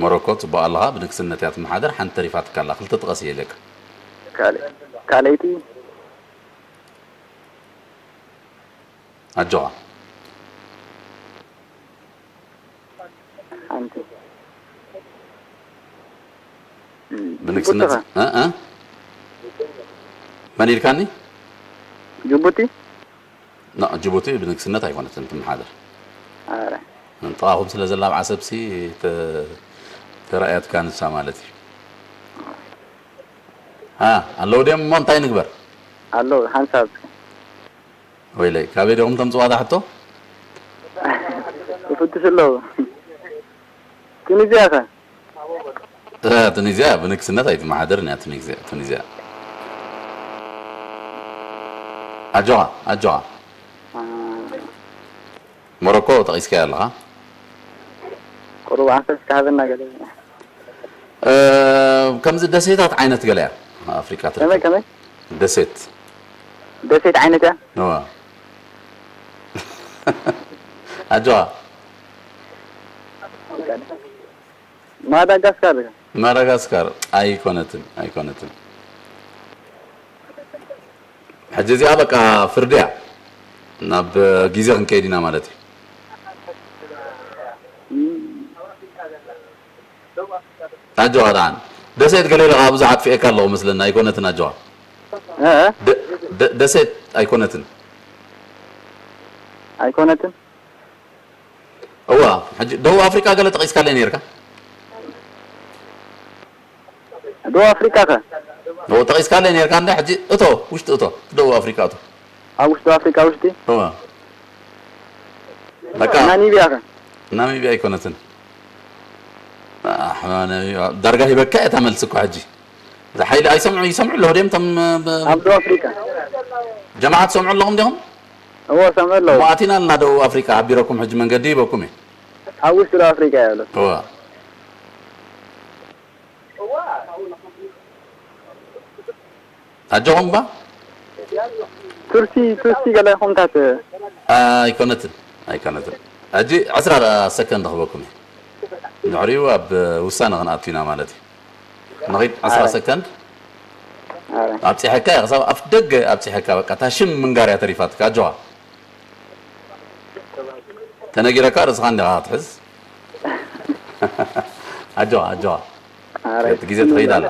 ሞሮኮ ጽቡቕ ኣለኻ፣ ብንግስነት እያ ትመሓደር። ሓንቲ ተሪፋትካ ኣላ፣ ክልተ ጥቀስ እየ ኢለካ። ካልእ-፣ ካልኣይቲ። ኣጆኻ። ሓንቲ። ብንግስነት ጅቡቲ ኸ? እ፣ እ? መን ኢልካኒ? ጅቡቲ? ኖ፣ ጅቡቲ ብንግስነት ኣይኮነትን ትመሓደር። ኣረ። ጥቓኹም ስለ ዘላ ኣብ ዓሰብሲ ተ-፣ ተራእያትካ ንሳ ማለት እዩ። አ፣ ኣለዉ ድዮም እሞ እንታይ ንግበር? ኣሎ ሓንሳብ። ወይለይ፣ ካበይ ዲኹም ተምጽዋ እዛ ሕቶ? ይፍትሽ ኣለዉ። ቱኒዝያ ኸ? እ፣ ቱኒዝያ ብንግስነት ኣይትመሓደርን እያ ቱኒዝያ፣ ቱኒዝያ። ኣጆኻ፣ ኣጆኻ። አ፣ ሞሮኮ ጠቒስካያ ኣለኻ። ቁሩብ ኣንፈት ከሃበና ገለ። እ፣ ከምዚ ደሴታት ዓይነት ገለ እያ ኣፍሪቃ ከመይ፣ ትርከብ። ከመይ? ደሴት። ደሴት ዓይነት እያ? እዋ። ኣጆኻ። ማዳጋስካር። ማዳጋስካር ኣይኮነትን፣ ኣይኮነትን። ሕጂ እዚኣ በቃ ፍርዲ እያ። ናብ ግዜ ክንከይድ ኢና ማለት እዩ። ኣጆኻ ደሓን። ደሴት ገለ ኢለ ከኣ ብዙሕ ኣጥፊኤካ ኣለኹ መስለኒ፣ ኣይኮነትን ኣጆኻ። እ? ደ-፣ ደ-፣ ደሴት ኣይኮነትን። ኣይኮነትን? እዋ፣ ሕጂ ደቡብ ኣፍሪቃ ገለ ጠቒስካለይ ነይርካ? ደቡብ ኣፍሪቃ ከ? እዎ፣ ጠቒስካለይ ነይርካ እንዳ፣ ሕጂ እቶ፣ ውሽጢ እቶ፣ ደቡብ ኣፍሪቃ እቶ። ኣብ ውሽጢ ኣፍሪቃ ውሽጢ? እዋ። በቃ። ናሚብያ ከ? ናሚብያ ኣይኮነትን። ኣሕ፣ ናሚብያ፣ ዳርጋ ሂበካ እያ እታ መልሲ እኮ ሕጂ። እዛ ሓይሊ ኣይሰምዑ፣ ይሰምዑ ኣለኹ ድዮም እቶም፣ ብ-፣ ኣብ ደቡብ ኣፍሪቃ። ጀማዓ ትሰምዑ ኣለኹም ዲኹም? እዎ፣ ሰምዑ ኣለዉ። እሞ ኣቲና ኣለና ደቡብ ኣፍሪቃ፣ ሓቢረኩም ሕጂ መንገዲ ሂበኩም እየ። ኣብ ውሽጢ ደቡብ ኣፍሪቃ እያ ኣሎ። እዋ። ኣጆኹም እባ። ቱርሲ፣ ቱርሲ ገለ ኹምታት። ኣይኮነትን፣ ኣይኮነትን። ሕጂ ዕስራ ሰከንድ ክህበኩም እየ። ድሕሪኡ ኣብ ውሳነ ክንኣቱ ኢና ማለት እዩ። ንኺድ ዕስራ ኣረ። ሰከንድ። ኣረ። ኣብጺሐካ እየ፣ ክሳብ ኣፍ ደገ ኣብጺሐካ፣ በቃ፣ እታ ሽም ምንጋር እያ ተሪፋትካ። ኣጆኻ። ተነጊረካ ርእስኻ እንዲኻ ክትሕዝ። ኣጆኻ፣ ኣጆኻ። ኣረ። ግዜ ትኸይድ ኣላ።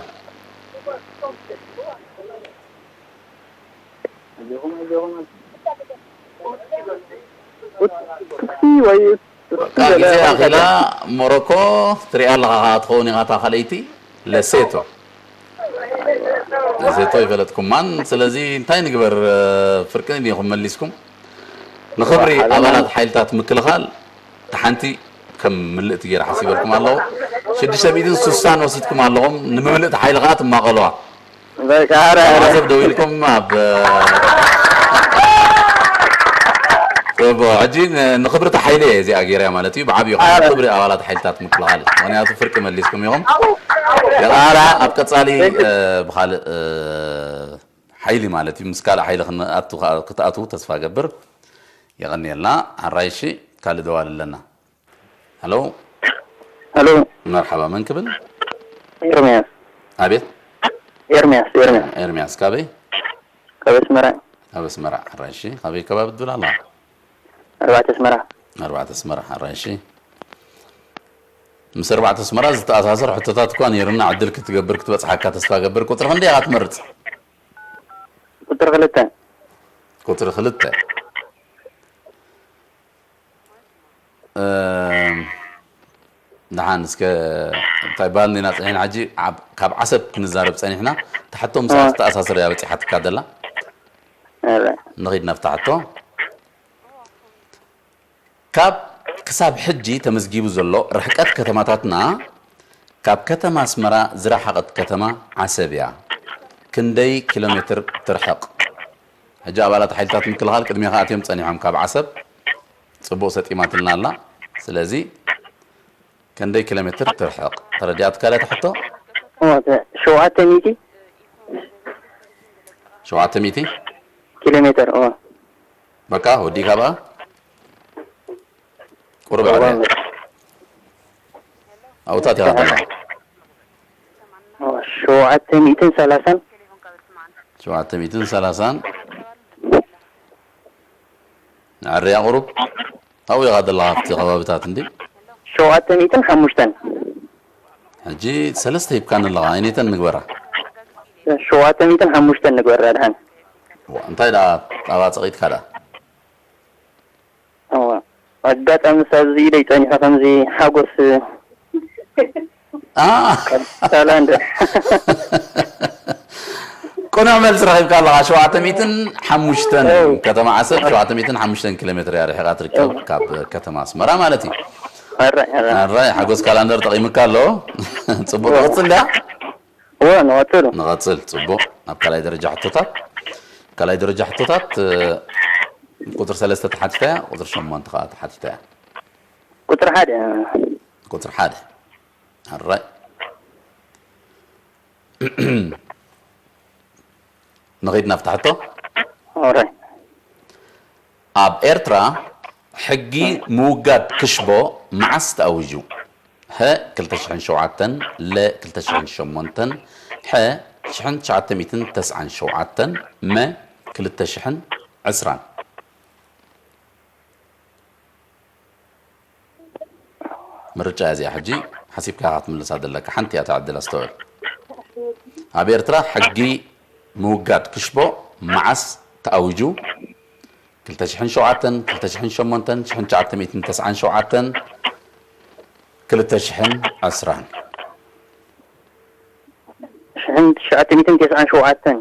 ቱትሲ ወይ ቱትሲ በቃ ገለ ግዜ ኣኺላ ሞሮኮ ትሪኣ ኣለኻ፣ ከኣ ትኸውን ኢኻ እታ ካልኣይቲ ለሴቶ። ለሴቶ ይፈለጥኩማን። ስለዚ እንታይ ንግበር? ፍርቂ ዲኹም መሊስኩም? ንኽብሪ ኣባላት ሓይልታት ምክልኻል እታ ሓንቲ ከም ምልእቲ ገይረ ሓሲበልኩም ኣለኹ። ሽዱሽተ ሚእትን ስሳን ወሲድኩም ኣለኹም። ንምምልእቲ ሓይሊ ከኣ ትማቐልዋ። በቃ፣ ኧረ፣ ኣብ ኧረ። ዓሰብ ደው ኢልኩም ኣብ ጽቡቕ። ሕጂ ን-፣ ንኽብርቲ ሓይሊ እየ እዚኣ ገይረያ ማለት እዩ። ብዓብዩ ከዓ ኧረ። ንኽብሪ ኣባላት ሓይልታት ምክልኻል። ምኽንያቱ ፍርቂ መሊስኩም ኢኹም። ኧረ። ኣብ ቀጻሊ፣ እ፣ ብኻልእ፣ እ፣ ሓይሊ ማለት እዩ። ምስ ካልእ ሓይሊ ክንኣቱ፣ ክትኣትዉ ተስፋ ገብር። የቐንየልና። ሓራይ እሺ፣ ካልእ ደዋል ኣለና። ሄሎ። ሄሎ። መርሓባ፣ መን ክብል? ኤርምያስ። ኣቤት። ኤርምያስ፣ ኤርምያስ። ኤርምያስ፣ ካበይ? ካብ ኣስመራ። ካብ ኣስመራ፣ ሓራይ እሺ። ካበይ ከባቢ ትብል ኣለኻ? ኣርባዕተ ኣስመራ። ኣርባዕተ ኣስመራ፣ ሓራይ እሺ። ምስ ኣርባዕተ ኣስመራ ዝተኣሳሰር ሕቶታት እኳ ነይሩና፣ ዕድል ክትገብር ክትበጽሓካ ተስፋ ገብር። ቁጽሪ ክንደይ ኢኻ ትመርጽ? ቁጽሪ ክልተ። ቁጽሪ ክልተ። እም፣ ደሓን እስከ እንታይ ባል እንዲና ጸኒሕና ሕጂ ኣብ-፣ ካብ ዓሰብ ክንዛረብ ጸኒሕና። ትሓቶ ምስኣ እ። ዝተኣሳሰር እያ በጺሓትካ ዘላ። እረ። ንኺድ ናብታ ሕቶ። ካብ ክሳብ ሕጂ ተመዝጊቡ ዘሎ ርሕቀት ከተማታትና፣ ካብ ከተማ ኣስመራ ዝረሓቐት ከተማ ዓሰብ እያ። ክንደይ ኪሎ ሜትር ትርሕቕ? ሕጂ ኣባላት ሓይልታት ምክልኻል ቅድሜኻ ኣትዮም ጸኒሖም ካብ ዓሰብ። ጽቡቕ ሰጢማትልና ኣላ። ስለዚ ክንደይ ኪሎ ሜትር ትርሕቕ? ተረዲኣትካ ድያ እታ ሕቶ? ኦ፣ ተ-፣ ሸውዓተ ሚእቲ። ሸውዓተ ሚእቲ? ኪሎ ሜትር፣ ኦ። በቃ፣ ወዲእካ በኣ? ቁሩብ ኦ፣ ኣዕርያ። ኣውታት ኢኻ ደሓን። ዘለኻ። ኦ፣ ሸውዓተ ሚእትን ሰላሳን። ሸውዓተ ሚእትን ሰላሳን። ኣዕርያ ቁሩብ። ኣብኡ ኢኻ ዘለኻ ኣብቲ ከባብታት እንዲ? ሸውዓተ ሚእትን ሓሙሽተን። ሕጂ ሰለስተ ሂብካኒ ኣለኻ፣ ኣይነተን ንግበራ? ሸውዓተ ሚእትን ሓሙሽተን ንግበራ ድሓን። ዋ፣ እንታይ ደኣ ጣባ ጸቒጥካ ደኣ? እዋ፣ ኣጋጣሚ ሳብ እዚ ኢደይ ጸኒሑ ከምዚ ሓጎስ ኣ። ሳላንድ። ቅኑዕ መልሲ ረኺብካ ኣለኻ። ሸውዓተ ሚእትን ሓሙሽተን እው። ከተማ ዓሰብ ሸውዓተ ሚእትን ሓሙሽተን ኪሎ ሜትር እያ ርሒቓ ትርከብ እው። ካብ ከተማ ኣስመራ ማለት እዩ። ሕራይ፣ ሕራይ። ሕራይ፣ ሓጎስ ካላንደር ጠቒምካ ኣሎ። ጽቡቕ እው። ትቕጽል ድያ? እዎ፣ ንቐጽል። ንቐጽል፣ ጽቡቕ። ናብ ካልኣይ ደረጃ ሕቶታት። ካልኣይ ደረጃ ሕቶታት፣ እ፣ ቁጽሪ ሰለስተ ተሓቲታ እያ፣ ቁጽሪ ሸሞንተ ከኣ ተሓቲታ እያ። ቁጽሪ ሓደ። ቁጽሪ ሓደ። ሕራይ። ንኺድ ናብታ ሕቶ። ሕራይ። ኣብ ኤርትራ ሕጊ ምውጋድ ክሽቦ መዓስ ተኣዊጁ? ሀ፣ ክልተ ሽሕን ሸውዓተን፣ ለ፣ ክልተ ሽሕን ሸሞንተን፣ ሐ፣ ሽሕን ትሽዓተ ሚእትን ተስዓን ሸውዓተን፣ መ፣ ክልተ ሽሕን ዕስራን። ምርጫ እያ እዚኣ። ሕጂ ሓሲብካ ኢኻ ክትምልሳ ዘለካ። ሓንቲ እያ እታ ዕድል፣ ኣስተውዕል። ኣብ ኤርትራ ሕጊ ምውጋድ ክሽቦ መዓስ ተኣዊጁ? ክልተ ሽሕን ሸውዓተን፣ ክልተ ሽሕን ሸሞንተን፣ ሽሕን ትሽዓተ ሚእትን ተስዓን ሸውዓተን፣ ክልተ ሽሕን ዕስራን። ሽሕን ትሽዓተ ሚእትን ተስዓን ሸውዓተን።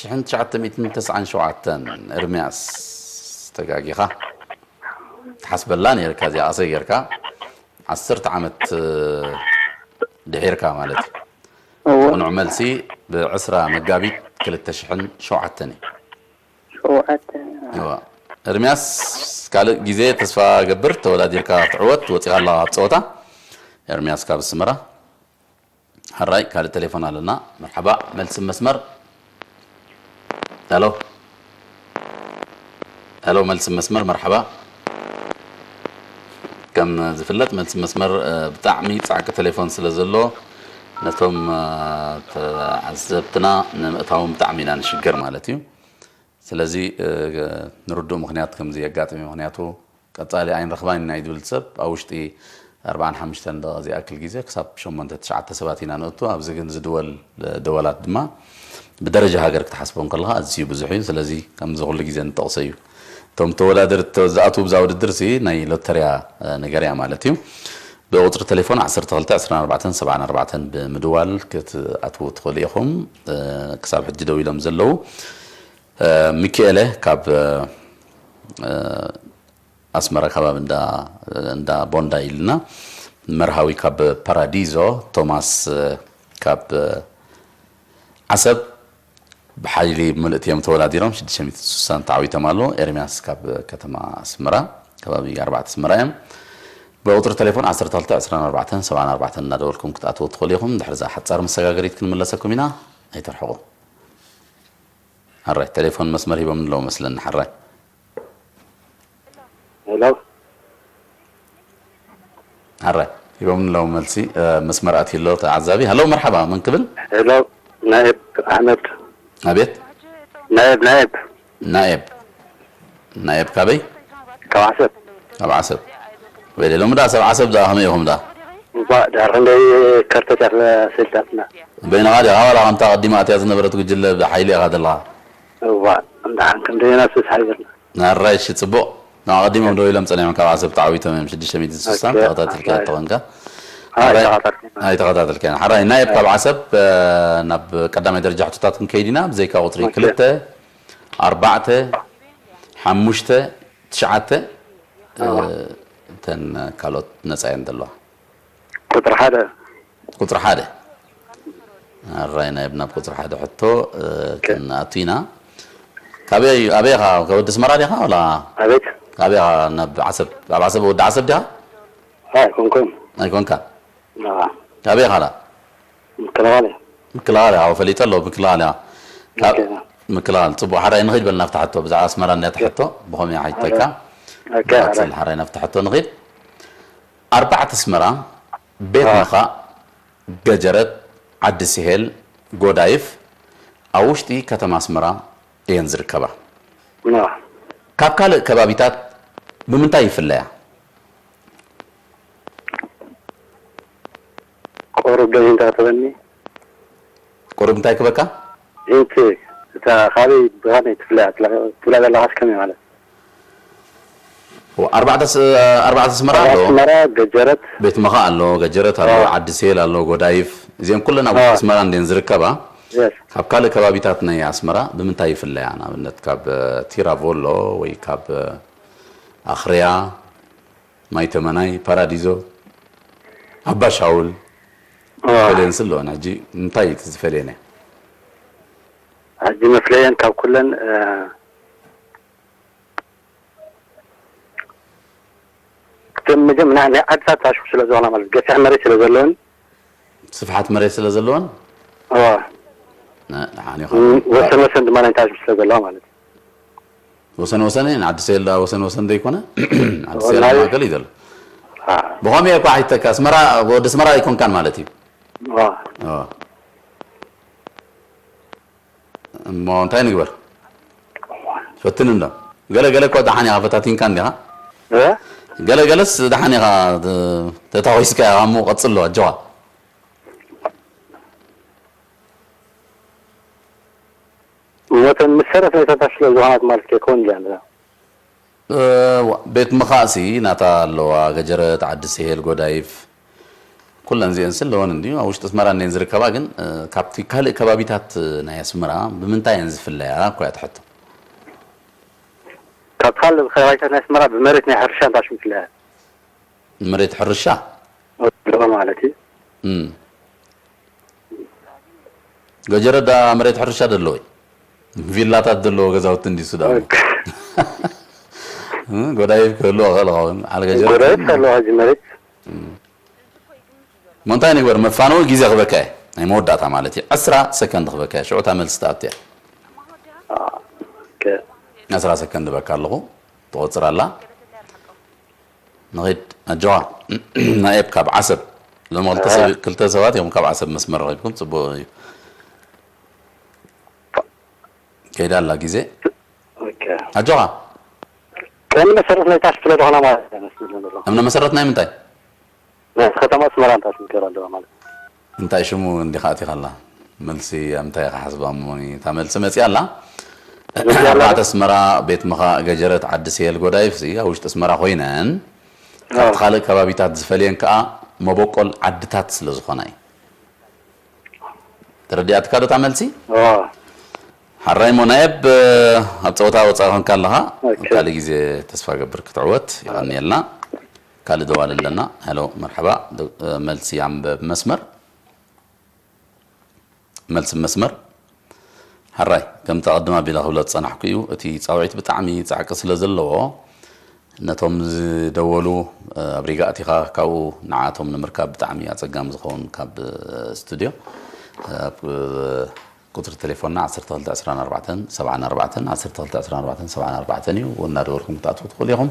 ሽሕን ትሽዓተ ሚእትን ተስዓን ሸውዓተን። ኤርምያስ፣ ተጋጊኻ። ትሓስበላ ነይርካ፣ እዚኣ ቀሰይ ጌርካ። ዓሰርተ ዓመት፣ እ፣ ድሒርካ ማለት እዩ። እዎ። ቅኑዕ መልሲ ብዕስራ መጋቢት ክልተ ሽሕን ሸውዓተን እዩ። ሸውዓተ። እዋ። ኤርምያስ፣ ካልእ ግዜ ተስፋ ገብር ተወዳዲርካ ክትዕወት ወጺኻ ኣለኻ ኣብ ጸወታ። ኤርምያስ ካብ ኣስመራ። ሕራይ፣ ካልእ ቴሌፎን ኣለና። መርሓባ፣ መልሲ መስመር። ሄሎ። ሄሎ፣ መልሲ መስመር፣ መርሓባ። ከም ዝፍለጥ፣ መልሲ መስመር፣ እ፣ ብጣዕሚ ጻዕቂ ቴሌፎን ስለ ዘሎ፣ ነቶም፣ እ፣ ተዓዘብትና ንምእታዎም ብጣዕሚ ኢና ንሽገር ማለት እዩ። ስለዚ፣ እ፣ ንርዱእ ምኽንያት ከም ዘየጋጥም እዩ። ምኽንያቱ፣ ቀጻሊ ኣይንረኽባን ኢና እዩ ዝብል ሰብ፣ ኣብ ውሽጢ ኣርባዓን ሓሙሽተን ደቂቕ ዝኣክል ግዜ ክሳብ ሸሞንተ ትሽዓተ ሰባት ኢና ነእቱ። ኣብዚ ግን ዝድወል፣ እ፣ ደወላት ድማ ብደረጃ ሃገር ክትሓስቦ እንከለኻ ኣዝዩ ብዙሕ እዩ። ስለዚ ከምዚ ኩሉ ግዜ እንጠቕሶ እዩ። እቶም ተወዳደርቲ ዝኣትዉ ብዛ ውድድር እዚ ናይ ሎተርያ ነገር እያ ማለት እዩ። ብቁፅሪ ቴሌፎን ዓሰርተ ክልተ ዕስራን ኣርባዕተን ሰብዓን ኣርባዕተን ብምድዋል ክትኣትዉ ትኽእሉ ኢኹም። ክሳብ ሕጂ ደው ኢሎም ዘለዉ ሚኪኤለ ካብ ኣስመራ ከባቢ እንዳ እንዳ ቦንዳ ኢልና፣ መርሃዊ ካብ ፓራዲዞ፣ ቶማስ ካብ ዓሰብ ብሓይሊ ምልእቲ እዮም ተወዳዲሮም ሽዱሽተ ሚእቲ ስሳን ተዓዊቶም ኣለዉ። ኤርሚያስ ካብ ከተማ ኣስመራ ከባቢ ኣርባዕተ ኣስመራ እዮም። ብቁፅሪ ቴሌፎን ዓሰርተ ክልተ ዕስራን ኣርባዕተን ሰብዓን ኣርባዕተን እናደወልኩም ክትኣትዉ ትኽእሉ ኢኹም። ድሕሪ እዛ ሓፃር መሰጋገሪት ክንምለሰኩም ኢና። ኣይተርሕቑ። ሓራይ ቴሌፎን መስመር ሂቦም ኣለዉ መስለኒ። ሓራይ ሄሎ ሓራይ ሂቦም ኣለዉ መልሲ መስመር ኣትዩ ኣሎ ተዓዛቢ። ሃሎ መርሓባ መን ክብል? ሄሎ ናኤብ ኣሕመድ ኣቤት ናኤብ ናኤብ ናኤብ ናኤብ ካበይ? ካብ ዓሰብ ካብ ዓሰብ። ወይለ ሎሚ ዳ ሰብ ዓሰብ ዳ ከመይ ኢኹም ዳ? እባ ድሕር ክንደይ ከርተት ያለ ሰልታትና በይንኻ ዲኻ ዋላ ከምታ ቀዲማ ኣትያ ዝነበረት ጉጅለ ብሓይሊ ኢኻ ዘለኻ? እባ እንዳሓን ክንደይና ስስ ሓይበልና ናራይ እሺ ጽቡቕ። ንኣቐዲሞም ደው ኢሎም ጸኒሖም ካብ ዓሰብ ተዓዊቶም እዮም ሽዱሽተ ሚእቲ ስሳን ተኸታቲልካ ተኾንካ ኣይተኸታተልከን ሓራይ ናየብ ካብ ዓሰብ ናብ ቀዳማይ ደረጃ ሕቶታት ክንከይድ ኢና ብዘይካ ቁፅሪ ክልተ ኣርባዕተ ሓሙሽተ ትሽዓተ እተን ካልኦት ነፃ እየን ዘለዋ ቁፅሪ ሓደ ቁፅሪ ሓደ ኣራይ ናይ ናብ ቁፅሪ ሓደ ሕቶ ክንኣቱ ኢና ካበይ ኣበይ ኢኻ ከወዲ ኣስመራ ዲኻ ወላ ኣቤት ኣበይ ኢኻ ናብ ዓሰብ ኣብ ዓሰብ ወዲ ዓሰብ ዲኻ ኣይኮንኩም ኣይኮንካ ኣበይ ኢኻ ዳ ምክልኻል ምክልኻል ኣዎ ፈሊጠ ኣለዎ ምክልኻል ምክልኻል ፅቡቅ ሓራይ ንኽድ በል ናብቲ ሕቶ ብዛዕባ ኣስመራ እንያ ትሕቶ ብኸምያ ሓይተካ ንቐፅል ሓራይ ናብቲ ሕቶ ንኽድ ኣርባዕተ ኣስመራ ቤት ምኻእ ገጀረት ዓዲ ስሄል ጎዳይፍ ኣብ ውሽጢ ከተማ ኣስመራ እየን ዝርከባ ካብ ካልእ ከባቢታት ብምንታይ ይፍለያ ቁሩብ ደጊምካ ትበኒ ቁሩብ እንታይ ክበካ ኢንቲ እታ ካበይ ብኸመይ ትፍለያ ትብላ ዘለኻስ ከመይ ማለት ኣርባዕተ ኣርባዕተ ኣስመራ ኣሎ ኣስመራ ገጀረት ቤት ምኻ ኣሎ ገጀረት ኣሎ ዓዲ ሴል ኣሎ ጎዳይፍ እዚኦም ኩለን ኣብ ኣስመራ እንዴን ዝርከባ ካብ ካልእ ከባቢታት ናይ ኣስመራ ብምንታይ ይፍለያ ንኣብነት ካብ ቲራቮሎ ወይ ካብ ኣኽርያ ማይ ተመናይ ፓራዲዞ ኣባ ሻውል ፈልየን ስለሆነ ሕጂ እንታይ እዩ ዝፈልየን ሕጂ መፍለየን ካብ ኩለን እተን መጀመርያ ናይ ዓድታት ታሽኹ ስለ ዝኾና ማለት ገፊሕ መሬት ስለ ዘለወን ስፍሓት መሬት ስለ ዘለወን እዋ ደሓን ኢኻ ወሰን ወሰን ድማ ናይ ታሽኹ ስለ ዘለዋ ማለት እዩ ወሰን ወሰን እየን ዓዲ ሴል ደኣ ወሰን ወሰን ዘይኮነ ዓዲ ሴል ኣብ ማእከል እዩ ዘሎ ብኸምኡ እየ እኳ ኣይተካ ኣስመራ ወዲ ኣስመራ ኣይኮንካን ማለት እዩ እዋ እዋ እሞ እንታይ ንግበር ፈትን እንዶ ገለ ገለ እኮ ደሓን ኢኻ ፈታቲንካ እንዲኻ እ ገለ ገለስ ደሓን ኢኻ ተታኺስካ ኢኻ እሞ ቀጽሎ ኣጆኻ እሞ እተን መሰረት ናይታ ታሽሎ ዝኾናት ማለት ከይከውን ኢለ ኣለና ቤት ምኻእሲ ናታ ኣለዋ ገጀረት ዓዲ ስሄል ጎዳይፍ ኩለን እዚአን ስለወን እንዲዩ ኣብ ውሽጢ ኣስመራ እኔን ዝርከባ ግን ካብቲ ካልእ ከባቢታት ናይ ኣስመራ ብምንታይ እየን ዝፍለያ እኮ እያ ትሕቶ ካብ ካልእ ከባቢታት ናይ ኣስመራ ብመሬት ናይ ሕርሻ እንታይ ሽም ይፍለያ መሬት ሕርሻ ኣለዋ ማለት እዩ ገጀረ ዳ መሬት ሕርሻ ደለዎ ቪላታት ዘለዎ ገዛውቲ እንዲሱ ዳ ጎዳይፍ ክህልዎ ክእል ኸውን ዓል ገጀረ ጎዳይፍ ኣለዋ እዚ መሬት ሞ እንታይ ንግበር መፋነዊ ግዜ ክበካ እየ ናይ መወዳእታ ማለት እዩ ዕስራ ሰከንድ ክበካ እየ ሽዑ እታ መልሲ ትኣቱ እያ ዕስራ ሰከንድ በካ ኣለኹ ትቆፅር ኣላ ንኺድ ኣጆኻ ናኤብ ካብ ዓሰብ ሎም ክልተ ሰባት እዮም ካብ ዓሰብ መስመር ረኺብኩም ፅቡቅ እዩ ከይዳ ኣላ ግዜ ኣጆኻ ቀኒ መሰረት ናይ ታሽ ስለ ዝኾና ማለት እዩ መስል ዘሎ እምነ መሰረት ናይ ምንታይ ናይ ከተማ ኣስመራ እንታይ ስምከር ኣለዋ ማለት እንታይ ሽሙ እንዲኻ ኣቲኻ ኣላ መልሲ ኣብ ምንታይ ኢኻ ሓስባ እሞኒ? እታ መልሲ መጺኣ ኣላ። መጺኣ ኣላ። ኣርባዕተ ኣስመራ፣ ቤት ምኻ፣ ገጀረት፣ ዓዲ ስየል፣ ጎዳይፍሲ ኣብ ውሽጢ ኣስመራ ኮይነን፣ ካብቲ ኣዎ። ካልእ ከባቢታት ዝፈልየን ከኣ መበቆል ዓድታት ስለ ዝኾና እዩ። ተረዲኣትካ ዶ እታ መልሲ? ኣዎ። ሓራይ እሞ ናይ ኣብ፣ ኣብ ጸወታ ወጻኢ ኮንካ ኣለኻ። ኦኬ። ካልእ ግዜ ተስፋ ገብር ክትዕወት። የቐንየልና። ካልእ ደዋል ኣለና። ሄሎ፣ መርሓባ። ዶ-፣ መልሲ ኣንበብ መስመር። መልሲ መስመር። ሓራይ፣ ከምቲ ኣቐድም ኣቢለ ክብሎ ዝጸናሕኩ እዩ፣ እቲ ጻውዒት ብጣዕሚ ጻዕቂ ስለ ዘለዎ፣ ነቶም ዝደወሉ፣ ኣብ ሪጋ ኣቲኻ ካብኡ ንዓቶም ንምርካብ ብጣዕሚ ኣጸጋሚ ዝኸውን ካብ ስቱድዮ፣ ኣብ ቁጽሪ ቴሌፎንና ዓሰርተ ክልተ ዕስራን ኣርባዕተን ሰብዓን ኣርባዕተን፣ ዓሰርተ ክልተ ዕስራን ኣርባዕተን ሰብዓን ኣርባዕተን እዩ። እናደወልኩም ክትኣትዉ ትኽእሉ ኢኹም።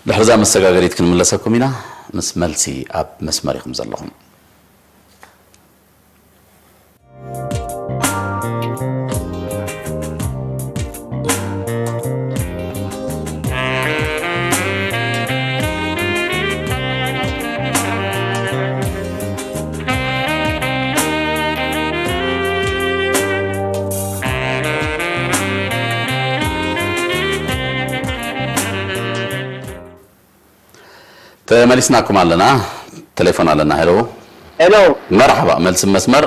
ድሕርዛ መሰጋገሪት ክንምለሰኩም ኢና። ምስ መልሲ ኣብ መስመር ኢኹም ዘለኹም። ተመሊስናኩም ኣለና። ቴሌፎን ኣለና። ሄሎ። ሄሎ። መርሓባ፣ መልሲ መስመር።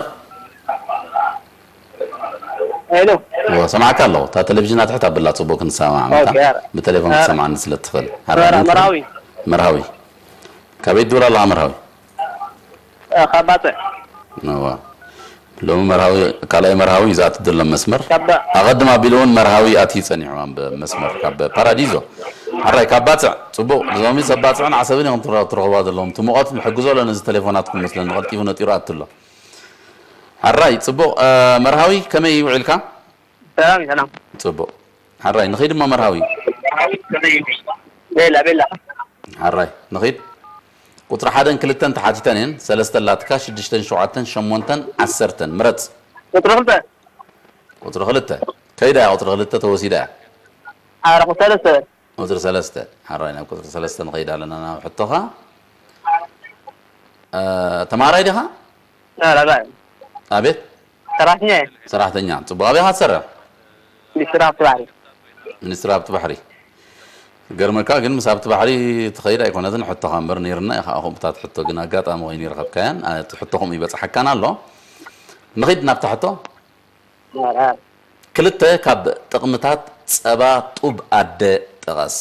ሄሎ። እወ፣ ሰማዕካ ኣለኹ። እታ ቴሌቪዥን ኣትሕት ኣብላ፣ ጽቡቅ ክንሰማማዕ። ምታ ኦኬ፣ ኣረ። ብቴሌፎን ኣረ። ክትሰማዓኒ ስለ ትኽእል። ኣረ፣ ኣረ፣ መርሃዊ። መርሃዊ። ካበይ ትድውል ኣለኻ መርሃዊ? እ፣ ካብ ባጽዕ። እወ። ሎሚ መርሃዊ፣ ካልኣይ መርሃዊ እዩ ዝኣቱ ዘሎ መስመር። ካብ ኣቐድም ኣቢሉ እውን መርሃዊ ኣትዩ ጸኒሑ ኣብ መስመር ካብ ፓራዲዞ። ሓራይ ካብ ባጽዕ፣ ጽቡቕ። ሎሚ ሰብ ባጽዕን ዓሰብን እዮም ትረ-፣ ትረኽብዋ ዘለኹም። እቲ ሙቐት ንሕግዞ ኣሎ ነዚ ቴሌፎናትኩም መስለኒ ቀልጢፉ ነጢሩ ኣቱ ኣሎ። ሓራይ ጽቡቕ፣ እ፣ መርሃዊ ከመይ ውዒልካ? ሰላም፣ ሰላም። ጽቡቕ። ሓራይ ንኺድ እሞ መርሃዊ። ቤላ፣ ቤላ። ሓራይ ንኺድ። ቁጽሪ ሓደን ክልተን ተሓቲተን እየን። ሰለስተ ኣላትካ፣ ሽዱሽተን ሸውዓተን ሸሞንተን ዓሰርተን። ምረጽ። ቁጽሪ ክልተ። ቁጽሪ ክልተ። ከይዳ እያ፣ ቁጽሪ ክልተ ተወሲዳ እያ። ኣረ፣ ቁጽሪ ሰለስተ። ቁጽሪ ሰለስተ። ሓራይ ናብ ቁጽሪ ሰለስተ ንኸይድ ኣለና ናብ ሕቶኻ። እ፣ ተማሃራይ ዲኻ? ኣረ፣ ኣረ። ኣቤት። ሰራሕተኛ እየ። ሰራሕተኛ። ጽቡቕ። ኣበይ ኢኻ ትሰርሕ? ሚኒስትሪ ሃብቲ ባሕሪ። ሚኒስትሪ ሃብቲ ባሕሪ። ገርመካ ግን ምስ ሃብቲ ባሕሪ ትኸይድ ኣይኮነትን ሕቶኻ እምበር ነይርና ኢኻ። ከምኡታት ሕቶ ግን ኣጋጣሚ ኮይኑ ይረኸብካያን፣ እ፣ እቲ ሕቶ ከምኡ ይበጽሓካን ኣሎ። ንኺድ ናብታ ሕቶ። ኣረ። ክልተ ካብ ጥቕምታት ጸባ ጡብ ኣደ ጥቐስ።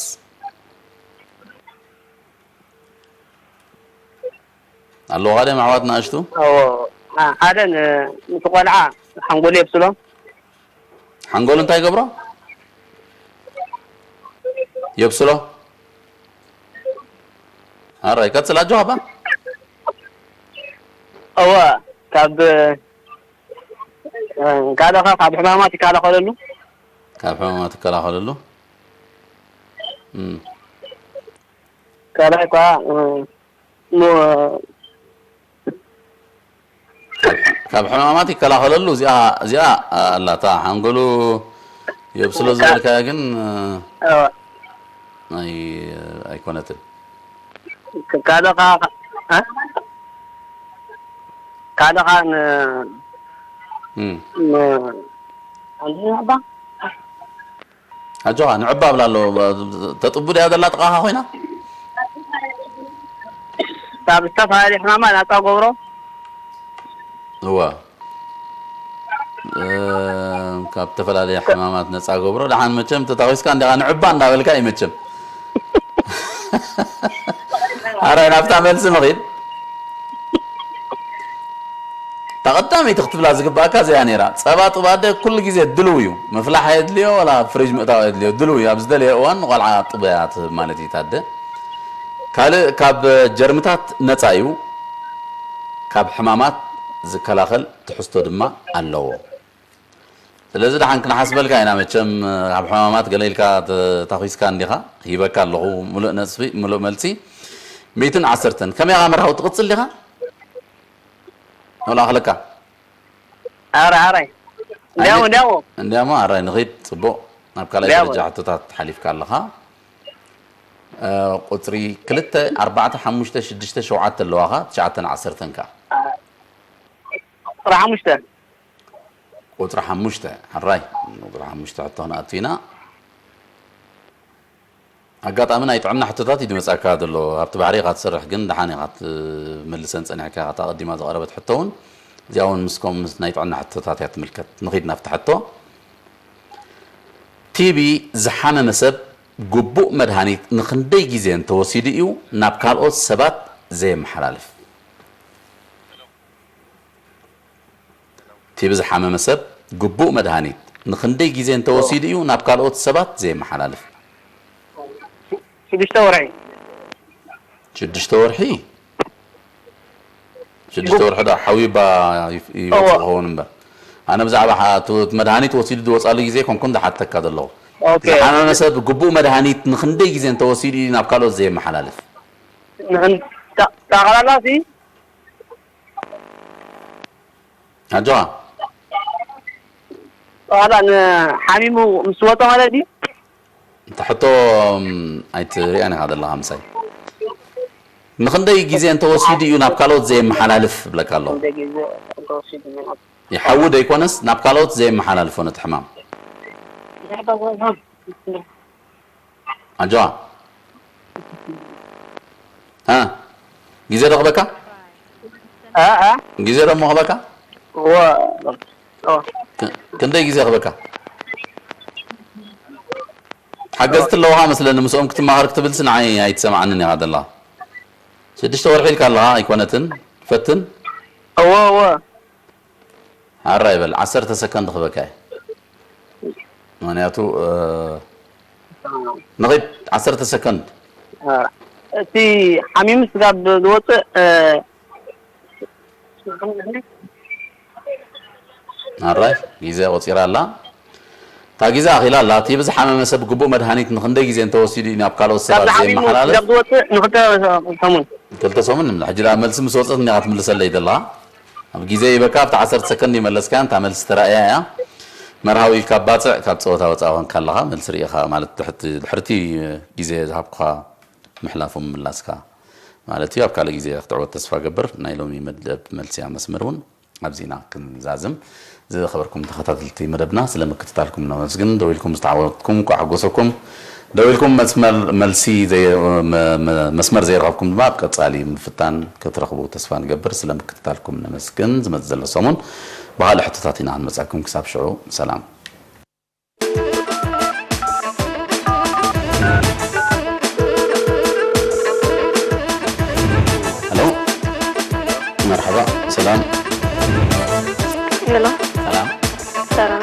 ኣለዉኻ ድዮም ኣሕዋት ንኣሽቱ? እዎ፣ አ-፣ ሓደ ን-፣ ምስ ቆልዓ ሓንጎሉ የብስሎ። ሓንጎሉ እንታይ ይገብሮ? የብስሎ። ኣራይ፣ ቀጽል ኣጆኻ እባ። እወ፣ ካብ፣ እ፣ ካልእ ኸ ካብ ሕማማት ይከላኸለሉ። ካብ ሕማማት ይከላኸለሉ። እም። ካልኣይ ከኣ፣ እ፣ ኑ-፣ ካብ ሕማማት ይከላኸለሉ። እዚኣ፣ እዚኣ ኣላ፣ እታ ሓንጎሉ የብስሎ ዝበልካያ ግን፣ ኣዎ። ኣይ-፣ ኣይኮነትን። ክ-፣ ካልእ ኸ-፣ እ? ካልእ ኸ ን-፣ እም። ን-፣ ኣንተ ነባ? ኣጆኻ፣ ንዕባ ኣብላ ኣሎ። ተጥቡ ድያ ዘላ ጥቓኻ ኮይና? ካብ ዝተፈላለዩ ሕማማት ናጻ ገብሮ። እወ። እ፣ ካብ ዝተፈላለየ ሕማማት ነጻ ገብሮ። ደሓን መቸም ተታኺስካ እንዲኻ ንዕባ እንዳበልካ እዩ መቸም። ኣረ፣ ናብታ መልሲ ንኺድ። እታ ቀዳመይቲ ክትብላ ዝግባእካ እዚኣ ነይራ። ጸባ ጡብ ኣደ ኩሉ ግዜ ድልው እዩ። ምፍላሕ ኣየድልዮ፣ ወላ ኣብ ፍሪጅ ምእታው ኣየድልዮ። ድልው እዩ። ኣብ ዝደለየ እዋን ንቆልዓ ጡብ እያ ትህብ ማለት እዩ፣ እታ ኣደ። ካልእ ካብ ጀርምታት ነጻ እዩ። ካብ ሕማማት ዝከላኸል ትሕዝቶ ድማ ኣለዎ። ስለዚ ደሓን ክንሓስበልካ ኢና መቸም፣ ካብ ሕማማት ገለ ኢልካ ተ-፣ ታኺስካ እንዲኻ። ሂበካ ኣለኹ ምሉእ ነጥቢ፣ ምሉእ መልሲ። ሚእትን ዓሰርተን። ከመይ ኢኻ መርሃዊ ትቕጽል ዲኻ? ወላ ኣኽለካ? ኣረ፣ ኣረ። እንዲያሞ፣ ኣይነ-፣ እንዲያሞ። እንዲያሞ፣ ኣራይ ንኺድ፣ ጽቡቕ። ናብ ካልኣይ እንዲያሞ። ደረጃ ሕቶታት ሓሊፍካ ኣለኻ። እ፣ ቁጽሪ ክልተ፣ ኣርባዕተ፣ ሓሙሽተ፣ ሽዱሽተ፣ ሸውዓተ ኣለዋኻ፣ ትሽዓተን ዓሰርተን ከኣ። ቁጽሪ ሓሙሽተ። ቁፅሪ ሓሙሽተ። ሕራይ፣ ቁፅሪ ሓሙሽተ ሕቶ ክንኣቱ ኢና። ኣጋጣሚ ናይ ጥዕና ሕቶታት እዩ ዝመፅኣካ ዘሎ። ኣብቲ ባሕሪ ኢኻ ትሰርሕ፣ ግን ደሓን ኢኻ ትመልሰን ፀኒሕካ ኢኻ። እታ ቀዲማ ዝቐረበት ሕቶ እውን፣ እዚኣ እውን ምስኮም ምስ ናይ ጥዕና ሕቶታት እያ ትምልከት። ንኺድ ናብቲ ሕቶ። ቲቢ ዝሓመመ ሰብ ግቡእ መድሃኒት ንኽንደይ ግዜ እንተወሲዱ እዩ ናብ ካልኦት ሰባት ዘየመሓላልፍ? ቲቢ ዝሓመመ ሰብ ግቡእ መድሃኒት ንኽንደይ ግዜ እንተወሲዱ እዩ ናብ ካልኦት ሰባት ዘየመሓላልፍ? ሽዱሽተ ወርሒ። ሽዱሽተ ወርሒ። ሽዱሽተ ወርሒ ዶ ሓዊባ ይወፅእ ክኸውን እምበር፣ ኣነ ብዛዕባ እቲ መድሃኒት ወሲዱ ዝወፃሉ ግዜ ኮንኩን ዝሓተካ ዘለኹ። ዝሓመመ ሰብ ግቡእ መድሃኒት ንኽንደይ ግዜ እንተወሲዱ እዩ ናብ ካልኦት ዘየመሓላልፍ? ጠቕላላ ሲ ኣጆኻ። ጠቕላላ ንሓሚሙ ምስ ወፀ ማለት እዩ። እንተ ሕቶ ኣይትሪኣን ኢኻ ዘለኻ ምሳይ። ንኽንደይ ግዜ እንተወሲዱ እዩ ናብ ካልኦት ዘየመሓላልፍ እብለካ ኣለኹ። ይሓዊ ዶ ኣይኮነስ ናብ ካልኦት ዘየመሓላልፎ ነቲ ሕማም? ኣጆኻ። እ፣ ግዜ ዶ ክበካ? እ፣ እ። ግዜ ዶ እሞ ክበካ? እወ፣ እወ። ክ-፣ ክንደይ ግዜ ክበካ? ሓገዝቲ ኣለውኻ መስለኒ፣ ምስኦም ክትመሃር ክትብልሲ ንዓይ ኣይትሰምዓንን ኢኻ ዘለኻ። ሽዱሽተ ወርሒ ኢልካ ኣለኻ ኣይኮነትን? ፈትን። እወ፣ እወ። ኣራ ይበል፣ ዓሰርተ ሰከንድ ክበካ እየ። ምኽንያቱ፣ እ፣ ንኺድ፣ ዓሰርተ ሰከንድ። እ፣ እቲ ሓሚሙ ስጋብ ዝወፅእ፣ እ፣ ኣራይ፣ ግዜ ቆፂራ ኣላ። እታ ግዜ ኣኺላ ኣላ። እቲ ብዝሓመመ ሰብ ግቡእ መድሃኒት ንኽንደይ ግዜ እንተወሲዱ እዩ ናብ ካልኦት ሰባት ካብዚ ሓሚሙ ዘየመሓላልፍ? ስጋብ ዝወፅእ ንኽልተ ሰሙን። ክልተ ሰሙን ንምላ። ሕጂ ደኣ መልሲ ምስ ወፀት እኒኣ ክትምልሰለይ ዘለኻ። ኣብ ግዜ ይበካ፣ ኣብቲ ዓሰርተ ሰከንድ ይመለስካያ፣ እታ መልሲ ተራእያ እያ። መርሃዊ ኢልካ ባፅዕ፣ ካብ ፀወታ ወፃእ ኮንካ ኣለኻ። መልሲ ርኢኻ ማለት ድሕርቲ፣ ድሕርቲ ግዜ ዝሃብኩኻ ምሕላፉ ምምላስካ ማለት እዩ። ኣብ ካልእ ግዜ ክትዕወት ተስፋ ገብር። ናይ ሎሚ መደብ መልሲ ኣብ መስመር እውን ኣብዚ ኢና ክንዛዝም። ዝኸበርኩም ተኸታተልቲ መደብና፣ ስለ ምክትታልኩም ነመስግን። ደው ኢልኩም ዝተዓወትኩም እንኳዕ ሓጎሰኩም። ደው ኢልኩም መስመር መልሲ ዘይ-፣ መ-፣ መ-፣ መስመር ዘይረኸብኩም ድማ ኣብ ቀጻሊ ምፍታን ክትረኽቡ ተስፋ ንገብር። ስለ ምክትታልኩም ነመስግን። ዝመጽእ ዘሎ ሰሙን ብኻልእ ሕቶታት ኢና ክንመጻኩም። ክሳብ ሽዑ ሰላም። ሄሎ፣ መርሓባ፣ ሰላም። ሄሎ፣ ሰላም። ሰላም፣